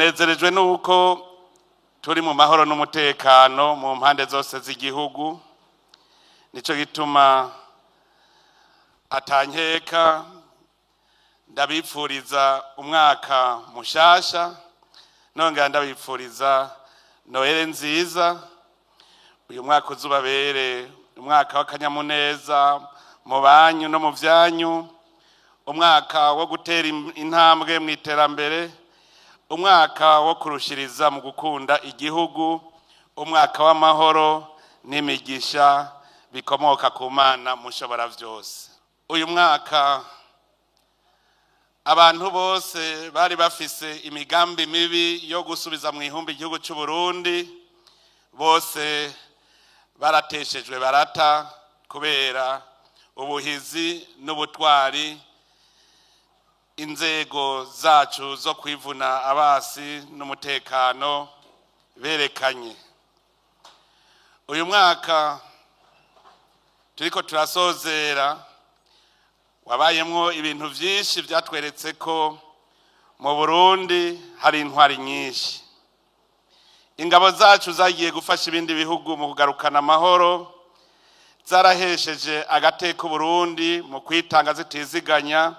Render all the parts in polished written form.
Tunezerejwe nuko turi mu mahoro n'umutekano mu mpande zose z'igihugu. Nico gituma atankeka ndabipfuriza umwaka mushasha, nongera ndabipfuriza Noheli nziza. Uyu mwaka uzubabere umwaka w'akanyamuneza mu banyu no mu vyanyu, umwaka wo gutera intambwe mu iterambere, umwaka wo kurushiriza mu gukunda igihugu, umwaka w'amahoro n'imigisha bikomoka ku Mana mushobora vyose. Uyu mwaka abantu bose bari bafise imigambi mibi yo gusubiza mu ihumbi igihugu cy'u Burundi, bose barateshejwe barata kubera ubuhizi n'ubutwari inzego zacu zo kwivuna abasi n'umutekano berekanye. Uyu mwaka turiko turasozera wabayemwo ibintu vyinshi vyatweretse ko mu Burundi hari intwari nyinshi. Ingabo zacu zagiye gufasha ibindi bihugu mu kugarukana amahoro, zarahesheje agateka Burundi mu kwitanga zitiziganya,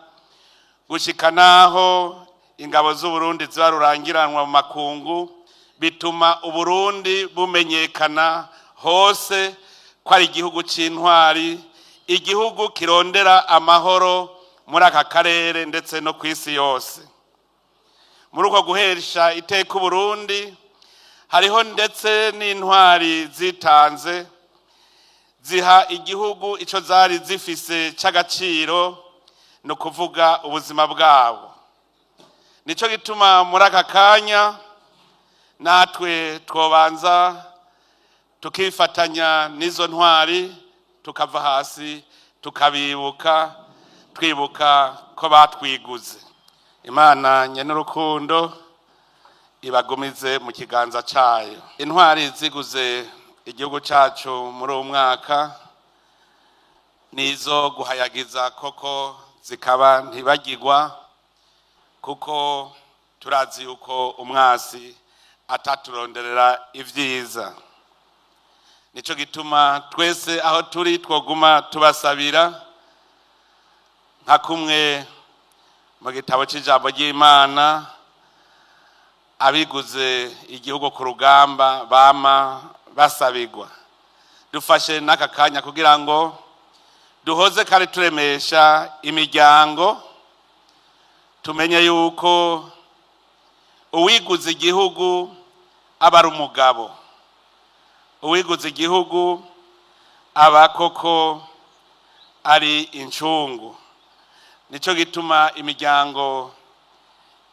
gushika naho ingabo z'Uburundi ziba rurangiranwa mu makungu, bituma Uburundi bumenyekana hose ko ari igihugu c'intwari, igihugu kirondera amahoro muri aka karere ndetse no ku isi yose. Muri uko guhesha iteka Uburundi, hariho ndetse n'intwari zitanze ziha igihugu ico zari zifise c'agaciro, ni ukuvuga ubuzima bwabo. Nico gituma muri aka kanya natwe twobanza tukifatanya n'izo ntwari, tukava hasi tukabibuka, twibuka ko batwiguze. Imana nyenurukundo ibagumize mu kiganza cayo. Intwari ziguze igihugu cacu muri uwu mwaka nizo guhayagiza koko, zikaba ntibagirwa, kuko turazi yuko umwasi ataturonderera ivyiza. Nico gituma twese aho turi twoguma tubasabira, nka kumwe mu gitabo c'ijambo ry'Imana abiguze igihugu ku rugamba bama basabigwa. Dufashe n'aka kanya kugira ngo duhoze kandi turemesha imiryango, tumenye yuko uwiguze igihugu aba ari umugabo, uwiguze igihugu aba koko ari incungu. Nico gituma imiryango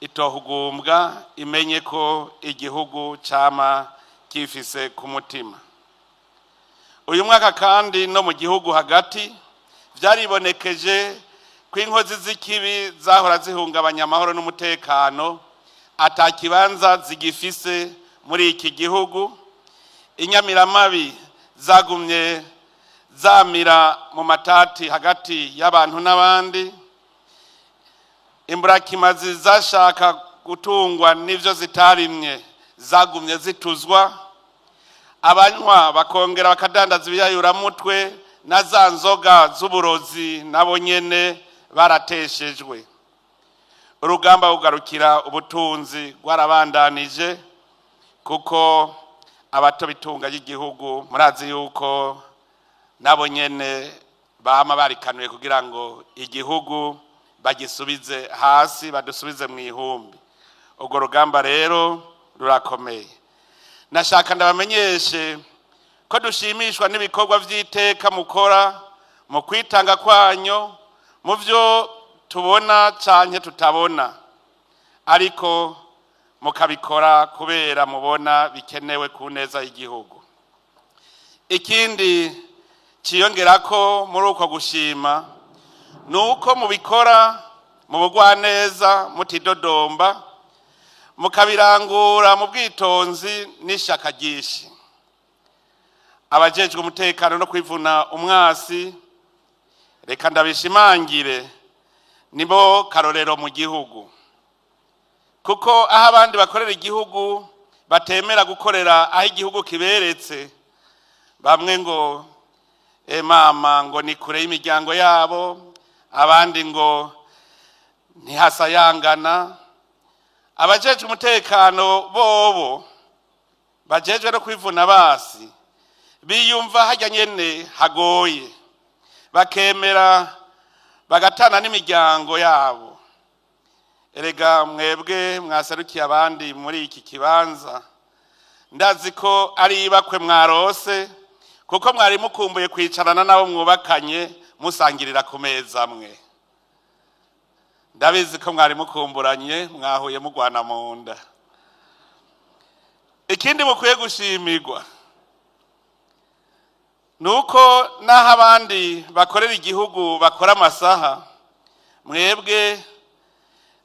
itohugumbwa, imenye ko igihugu cama kifise ku mutima. Uyu mwaka kandi no mu gihugu hagati vyaribonekeje ko inkozi z'ikibi zahora zihungabanya amahoro n'umutekano ata kibanza zigifise muri iki gihugu. Inyamiramabi zagumye zamira mu matati hagati y'abantu n'abandi, imburakimazi zashaka gutungwa n'ivyo zitarimye zagumye zituzwa, abanywa bakongera bakadandaza ibiyayuramutwe na za nzoga z'uburozi nabo nyene barateshejwe. Urugamba kugarukira ubutunzi rwarabandanije, kuko abato bitunga y'igihugu murazi yuko nabo nyene bama barikanuye kugira ngo igihugu bagisubize hasi, badusubize mu ihumbi. Urwo rugamba rero rurakomeye. Nashaka ndabamenyeshe ko dushimishwa n'ibikorwa vy'iteka mukora mu kwitanga kwanyu, mu vyo tubona canke tutabona, ariko mukabikora kubera mubona bikenewe ku neza y'igihugu. Ikindi ciyongera ko muri uko gushima ni uko mubikora mu bugwaneza, mutidodomba, mukabirangura mu bwitonzi n'ishaka ryinshi. Abajejwe umutekano no kwivuna umwasi, reka ndabishimangire, nibo karorero mu gihugu. Kuko aho abandi bakorera igihugu batemera gukorera aho igihugu kiberetse, bamwe ngo mama ngo ni kure y'imiryango yabo, abandi ngo ntihasayangana. Abajejwe umutekano bobo bajejwe no kwivuna basi biyumva hajya nyene hagoye, bakemera bagatana n'imiryango yabo. Erega mwebwe mwaserukiye abandi muri iki kibanza, ndazi ko ari ibakwe mwarose, kuko mwari mukumbuye kwicarana n'abo mwubakanye, musangirira ku meza amwe. Ndabizi ko mwari mukumburanye, mwahuye mugwana mu nda. Ikindi mukwiye gushimirwa ni uko n'aho abandi bakorera igihugu bakora amasaha, mwebwe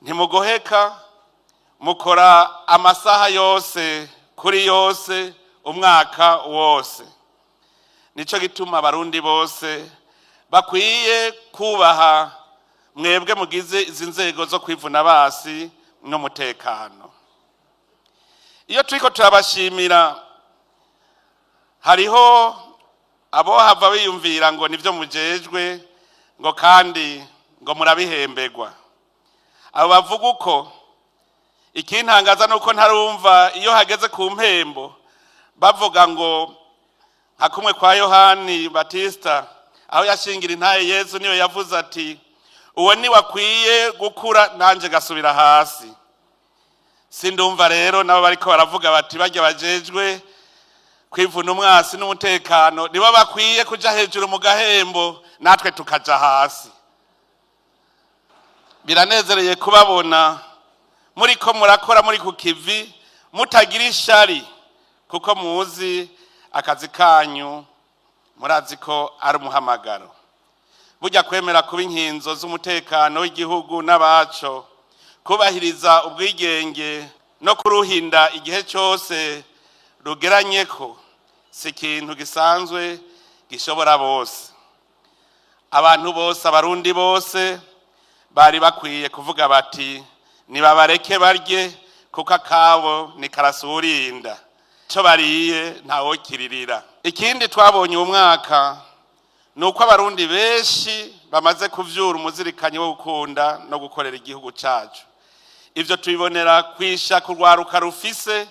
ntimugoheka, mukora amasaha yose kuri yose, umwaka wose. Nico gituma Abarundi bose bakwiye kubaha mwebwe mugize izi nzego zo kwivuna basi n'umutekano. Iyo turiko turabashimira, hariho abo hava biyumvira ngo nivyo mujejwe, ngo kandi ngo murabihemberwa. Abo bavuga uko, ikintangaza nuko ntarumva iyo hageze ku mpembo bavuga ngo nka kumwe kwa Yohani Batista, aho yashingira intaye Yezu, niyo yavuze ati: "Uwo ni wakwiye gukura, nanje gasubira hasi." Sindumva rero nabo bariko baravuga bati barya bajejwe kwivuna umwasi n'umutekano nibo bakwiye kuja hejuru mu gahembo, natwe tukaja hasi. Biranezereye kubabona muriko murakora muri ku kivi, mutagira ishari, kuko muzi akazi kanyu, murazi ko ari umuhamagaro. Burya kwemera kuba inkinzo z'umutekano w'igihugu n'abaco, kubahiriza ubwigenge no kuruhinda igihe cyose rugeranye ko, si ikintu gisanzwe gishobora bose. Abantu bose, Abarundi bose bari bakwiye kuvuga bati: "Nibabareke barye, kuko akabo ni karasurinda, icyo bariye ntawokiririra." Ikindi twabonye uwo mwaka ni uko Abarundi benshi bamaze kuvyura umuzirikanyi wo gukunda no gukorera igihugu cacu. Ivyo tubibonera kwisha kurwaruka rufise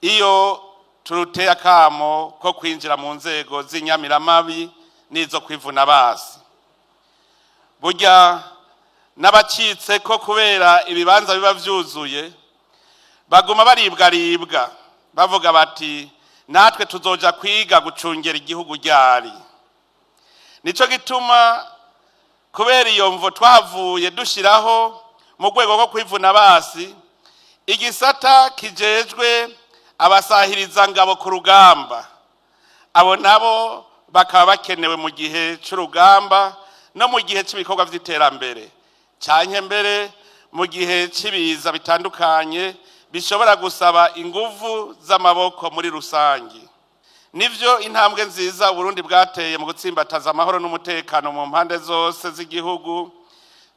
iyo turuteye akamo ko kwinjira mu nzego z'inyamiramabi n'izo kwivuna basi. Burya n'abacitse ko kubera ibibanza biba vyuzuye, baguma baribwaribwa, bavuga bati: "Natwe tuzoja kwiga gucungera igihugu ryari?" Nico gituma kubera iyo mvo twahavuye dushiraho mu rwego rwo kwivuna basi igisata kijejwe abasahiriza ngabo ku rugamba. Abo nabo bakaba bakenewe mu gihe c'urugamba no mu gihe cy'ibikorwa vy'iterambere, canke mbere mu gihe cy'ibiza bitandukanye bishobora gusaba inguvu z'amaboko muri rusangi. Nivyo, intambwe nziza Burundi bwateye mu gutsimbataza amahoro n'umutekano mu mpande zose z'igihugu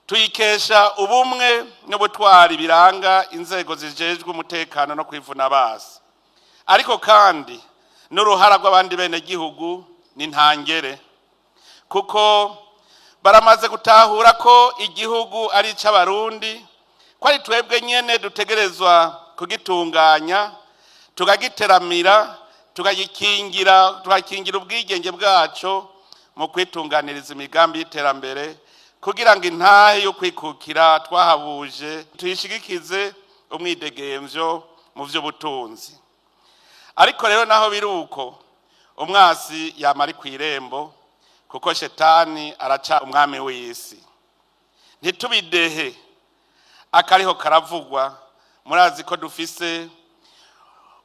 tuyikesha ubumwe n'ubutwari biranga inzego zijejwe umutekano no kwivuna basi. Ariko kandi n'uruhara rw'abandi bene gihugu ni ntangere, kuko baramaze gutahura ko igihugu ari icy'Abarundi, ko ari twebwe nyene dutegerezwa kugitunganya, tukagiteramira, tukagikingira, tugakingira ubwigenge bwaco mu kwitunganiriza imigambi y'iterambere, kugira ngo intahe yo kwikukira twahabuje tuyishigikize umwidegemvyo mu vy'ubutunzi. Ariko rero naho biri uko, umwasi yama ari kw'irembo, kuko Shetani araca umwami w'isi. Ntitubidehe akariho karavugwa. Murazi ko dufise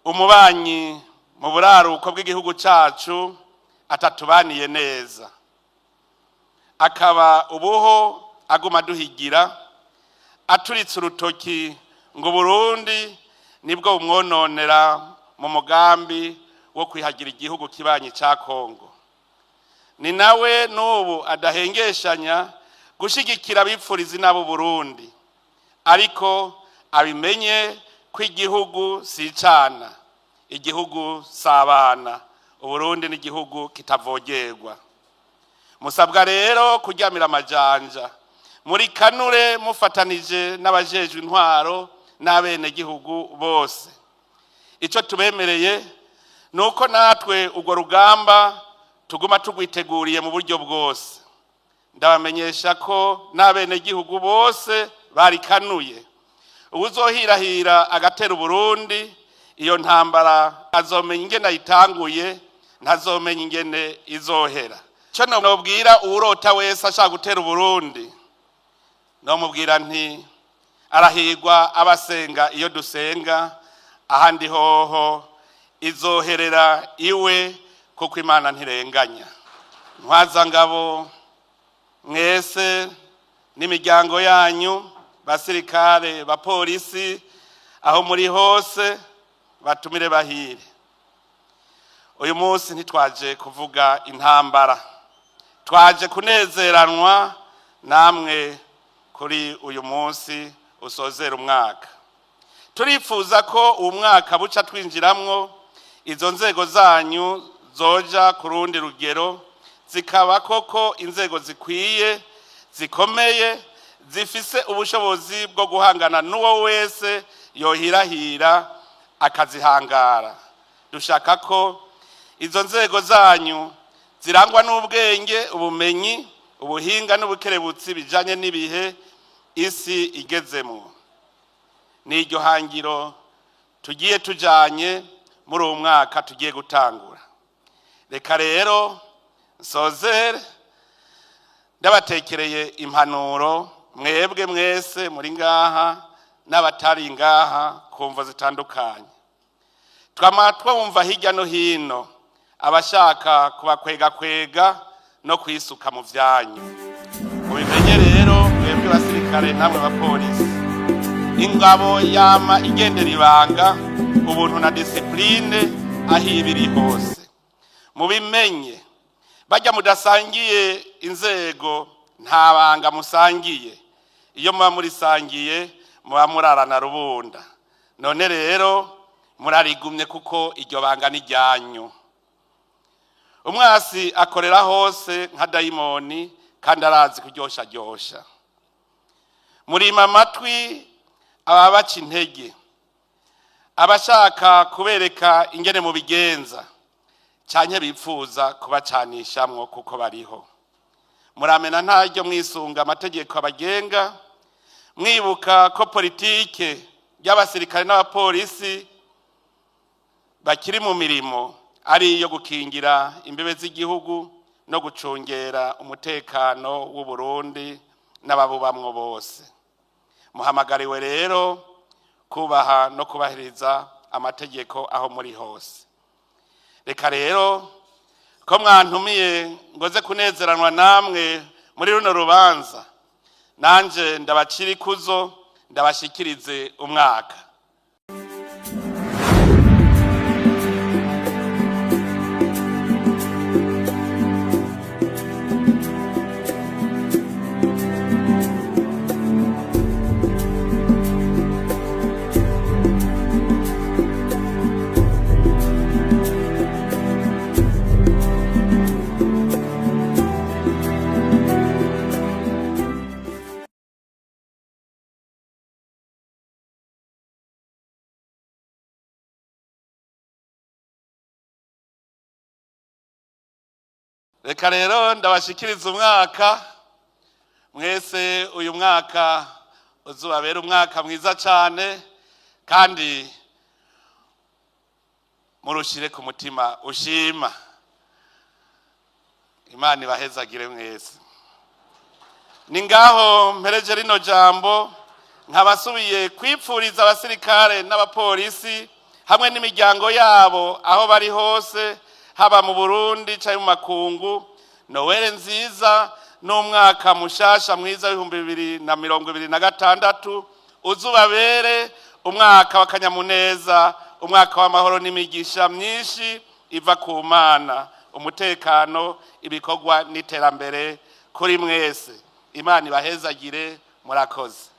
umubanyi mu buraruko bw'igihugu cacu atatubaniye neza, akaba ubuho aguma aduhigira, aturitse urutoki ngo Burundi nibwo bumwononera mu mugambi wo kwihagira igihugu kibanyi ca Kongo. Ni nawe n'ubu adahengeshanya gushigikira abipfuriza inabo Burundi, ariko Abimenye ko igihugu si icana, igihugu si abana. Uburundi ni igihugu kitavogerwa. Musabwa rero kuryamira amajanja muri kanure, mufatanije n'abajejwe intwaro n'abenegihugu bose. Icyo tubemereye ni uko natwe urwo rugamba tuguma tugwiteguriye mu buryo bwose. Ndabamenyesha ko n'abenegihugu bose barikanuye. Uwuzohirahira agatera Uburundi, iyo ntambara azomenya ingene ayitanguye, ntazomenya ingene izohera. Icyo nobwira uwurota wese ashaka gutera Uburundi, nomubwira nti: arahigwa abasenga iyo dusenga, ahandi hoho izoherera iwe, kuko Imana ntirenganya. Ntwazangabo mwese n'imiryango yanyu, basirikare, bapolisi, aho muri hose, batumire bahire. Uyu munsi ntitwaje kuvuga intambara, twaje kunezeranwa namwe kuri uyu munsi usozera umwaka. Turifuza ko uwo mwaka buca twinjiramwo, izo nzego zanyu zoja ku rundi rugero, zikaba koko inzego zikwiye, zikomeye, zifise ubushobozi bwo guhangana n'uwo wese yohirahira akazihangara. Dushaka ko izo nzego zanyu zirangwa n'ubwenge, ubumenyi, ubuhinga n'ubukerebutsi bijanye n'ibihe isi igezemo. N'iryo hangiro tugiye tujanye muri uwo mwaka tugiye gutangura. Reka rero nsozere ndabatekereye impanuro, mwebwe mwese muri ngaha n'abatari ngaha ku mvo zitandukanye. Twama twumva hirya no hino abashaka kubakwegakwega no kwisuka mu vyanyu. Mubimenye rero, mwebwe basirikare namwe bapolisi, ingabo yama igendera ibanga, ubuntu na discipline aho iba iri hose. Mubimenye, bajya mudasangiye inzego nta banga musangiye. Iyo muba murisangiye, muba murarana rubunda. None rero murarigumye, kuko iryo banga ni ryanyu. Umwasi akorera hose nka dayimoni, kandi arazi kuryosharyosha. Murima amatwi ababaca intege, abashaka kubereka ingene mubigenza canke bipfuza kubacanishamwo, kuko bariho. Muramena ntaryo mwisunga amategeko abagenga, mwibuka ko politike y'abasirikare n'abapolisi bakiri mu mirimo ari iyo gukingira imbibe z'igihugu no gucungera umutekano w'u Burundi n'ababubamwo bose. Muhamagariwe rero kubaha no kubahiriza amategeko aho muri hose. Reka rero, ko mwantumiye ngoze kunezeranwa namwe muri runo rubanza, nanje ndabacira ikuzo, ndabashikirize umwaka. Reka rero ndabashikiriza umwaka mwese. Uyu mwaka uzubabera umwaka mwiza cyane, kandi murushire ku mutima ushima. Imana ibahezagire mwese. Ni ngaho mpereje rino jambo, nkabasubiye kwipfuriza abasirikare n'abapolisi hamwe n'imiryango yabo aho bari hose, haba mu Burundi cyangwa mu makungu, Nowere nziza n'umwaka mushasha mwiza w'2026. Uzubabere umwaka w'akanyamuneza, umwaka w'amahoro n'imigisha myinshi iva ku Mana, umutekano, ibikorwa n'iterambere kuri mwese. Imana ibahezagire. Murakoze.